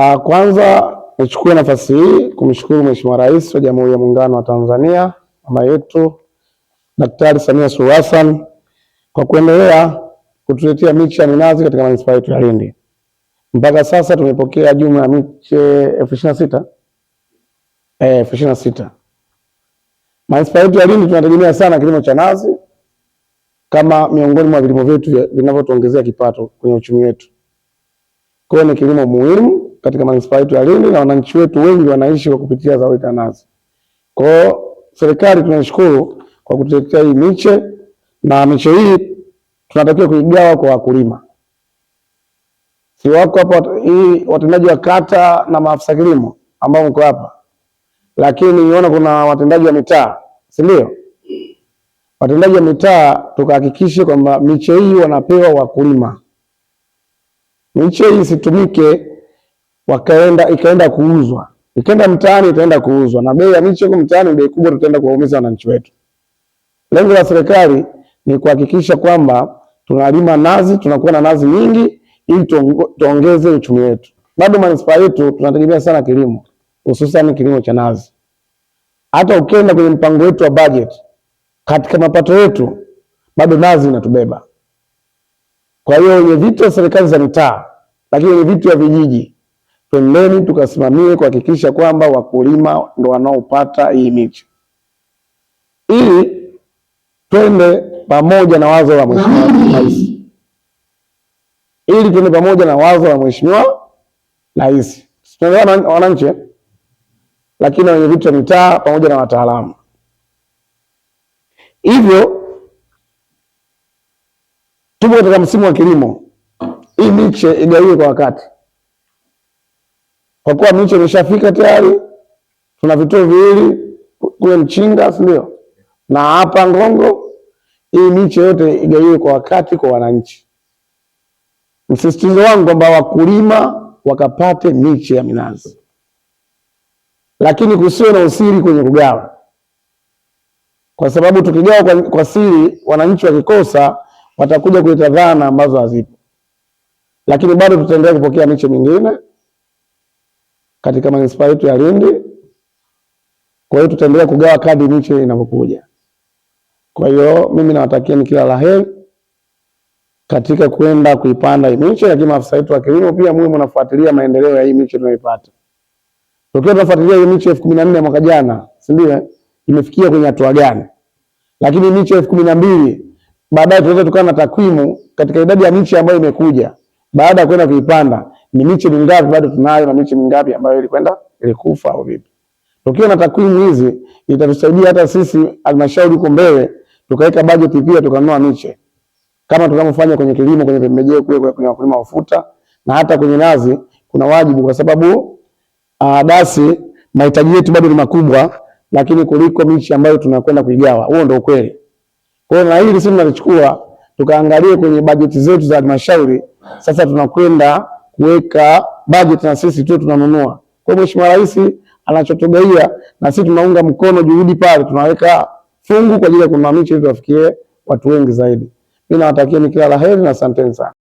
Kwanza nichukue nafasi hii kumshukuru Mheshimiwa Rais wa Jamhuri ya Muungano wa Tanzania, mama yetu Daktari Samia Suluhu Hassan kwa kuendelea kutuletea miche ya minazi katika manispaa yetu ya Lindi. Mpaka sasa tumepokea jumla ya miche 26,000 26,000. Manispaa yetu ya Lindi tunategemea sana kilimo cha nazi kama miongoni mwa vilimo vyetu vinavyotuongezea kipato kwenye uchumi wetu. Kwa hiyo ni kilimo muhimu katika manispaa yetu ya Lindi na wananchi wetu wengi wanaishi kwa kupitia zao la nazi. Kwa hiyo serikali tunashukuru kwa kutuletea hii miche na miche hii tunatakiwa kuigawa kwa wakulima. Si wako hapa hii watendaji wa kata na maafisa kilimo ambao mko hapa, lakini nimeona kuna watendaji wa mitaa, si ndio? Watendaji wa mitaa tukahakikishe kwamba miche hii wanapewa wakulima, miche hii isitumike wakaenda ikaenda kuuzwa, ikaenda mtaani, itaenda kuuzwa na bei ya miche huko mtaani bei kubwa, tutaenda kuwaumiza wananchi wetu. Lengo la serikali ni kuhakikisha kwamba tunalima nazi, tunakuwa na nazi nyingi ili tuongeze uchumi wetu. Bado manispaa yetu tunategemea sana kilimo, hususan kilimo cha nazi. Hata ukienda kwenye mpango wetu wa budget, katika mapato yetu bado nazi inatubeba. Kwa hiyo wenye viti wa serikali za mitaa, lakini wenye viti wa vijiji, twendeni tukasimamie kuhakikisha kwamba wakulima ndo wanaopata hii miche ili twende pamoja na wazo la Mheshimiwa Rais, ili twende pamoja na wazo la Mheshimiwa Rais. Tunaelewana wananchi, lakini wenye viti wa mitaa pamoja na wataalamu. Hivyo tupo katika msimu wa kilimo, hii miche igawiwe kwa wakati, kwa kuwa miche imeshafika tayari. Tuna vituo viwili kule Mchinga, si ndio? Na hapa Ngongo. Hii miche yote igawiwe kwa wakati kwa wananchi. Msisitizo wangu kwamba wakulima wakapate miche ya minazi, lakini kusiwe na usiri kwenye kugawa, kwa sababu tukigawa kwa siri, wananchi wakikosa watakuja kuleta dhana ambazo hazipo. Lakini bado tutaendelea kupokea miche mingine katika manispaa yetu ya Lindi. Kwa hiyo tutaendelea kugawa kadri miche inapokuja. Kwa hiyo mimi nawatakieni kila la heri katika kwenda kuipanda hii miche, lakini maafisa wetu wa kilimo pia muhimu mnafuatilia maendeleo ya hii miche tunayoipata. Tukiwa tunafuatilia hii miche 14,000 mwaka jana, si ndio? Imefikia kwenye hatua gani? Lakini miche 12,000 baadaye tunaweza tukawa na takwimu katika idadi ya miche ambayo imekuja baada ya kwenda kuipanda, ni miche mingapi bado tunayo na miche mingapi ambayo ilikwenda ilikufa au vipi? Tukiwa na takwimu hizi itatusaidia hata sisi halmashauri huko mbele tukaweka bajeti pia tukanunua miche kama tunavyofanya kwenye kilimo, kwenye pembejeo kule kwenye wakulima wa ufuta na hata kwenye nazi kuna wajibu, kwa sababu dasi mahitaji yetu bado ni makubwa, lakini kuliko miche ambayo tunakwenda kuigawa. Huo ndio ukweli. Kwa hiyo na hili sisi tunalichukua tukaangalie kwenye bajeti zetu za halmashauri. Sasa tunakwenda kuweka bajeti na sisi tu tunanunua. Kwa hiyo Mheshimiwa Rais anachotugaia na sisi tunaunga mkono juhudi pale, tunaweka fungu kwa ajili ya kununua miche ili tuwafikie watu wengi zaidi. Mimi nawatakieni kila la heri na asanteni sana.